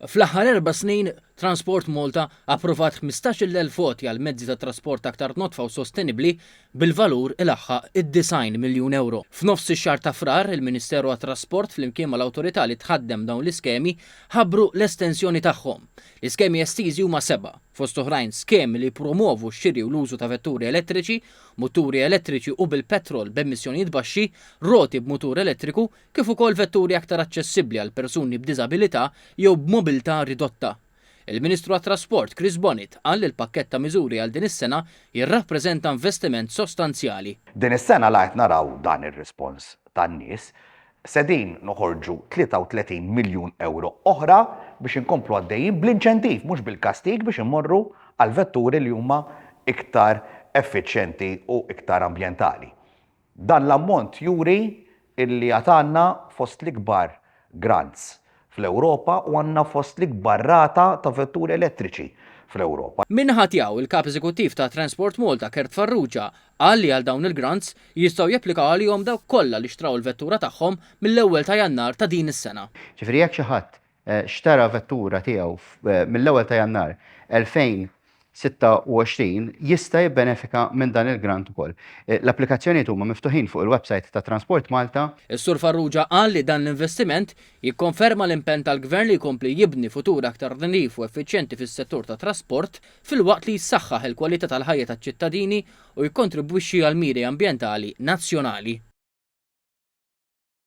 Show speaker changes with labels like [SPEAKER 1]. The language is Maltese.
[SPEAKER 1] Fl-aħħar 4 snin, Transport Malta approvat 15,000 għotja għal mezzi ta' trasport aktar nodfa u sostenibbli bil-valur ilaħħaq id-90 miljun euro. F'nofs ix-xahar ta' Frar, il-Ministeru għat-Trasport flimkien mal-awtorità li tħaddem dawn l-iskemi ħabbru l-estensjoni tagħhom. L-iskemi estiżi huma seba', fost oħrajn skemi li promovu x-xiri u l-użu ta' vetturi elettriċi, muturi elettriċi u bil-petrol b'emissjonijiet baxxi, roti b'mutur elettriku, kif ukoll vetturi aktar aċċessibbli għal persuni b'diżabilità jew b'mobilità ridotta. Il-Ministru għat-Trasport Chris Bonett qal li l-pakkett ta' miżuri għal din is-sena jirrappreżenta investiment sostanzjali.
[SPEAKER 2] Din is-sena la qed naraw dan ir-rispons tan-nies, qegħdin noħorġu 33 miljun euro oħra biex inkomplu għaddejjin bl-inċentiv, mhux bil-kastig, biex immorru għal vetturi li huma iktar effiċjenti u iktar ambjentali. Dan l-ammont juri illi għandna fost l-ikbar grants fl-Ewropa u għandna fost l-ikbar rata ta' vetturi elettriċi fl-Ewropa.
[SPEAKER 1] Min-naħa tiegħu, il-kap eżekuttiv ta' Transport Malta, Kurt Farrugia, qal li għal dawn il-grants jistgħu japplikaw għalihom dawk kollha li xtraw il-vettura tagħhom mill-1 ta' Jannar ta' din is-sena.
[SPEAKER 3] Ġifieri jekk xi ħadd xtara vettura tiegħu mill-1 ta' Jannar 2026 jista' jibbenefika minn dan il-grant ukoll. L-applikazzjonijiet huma miftuħin fuq il-website ta' Transport Malta.
[SPEAKER 1] Is-Sur Farrugia qal li dan l-investiment jikkonferma l-impenn tal-Gvern li jkompli jibni futur aktar nadif u effiċjenti fis-settur ta' trasport filwaqt li jsaħħaħ il-kwalità tal-ħajja taċ-ċittadini u jikkontribwixxi għal miri ambjentali nazzjonali.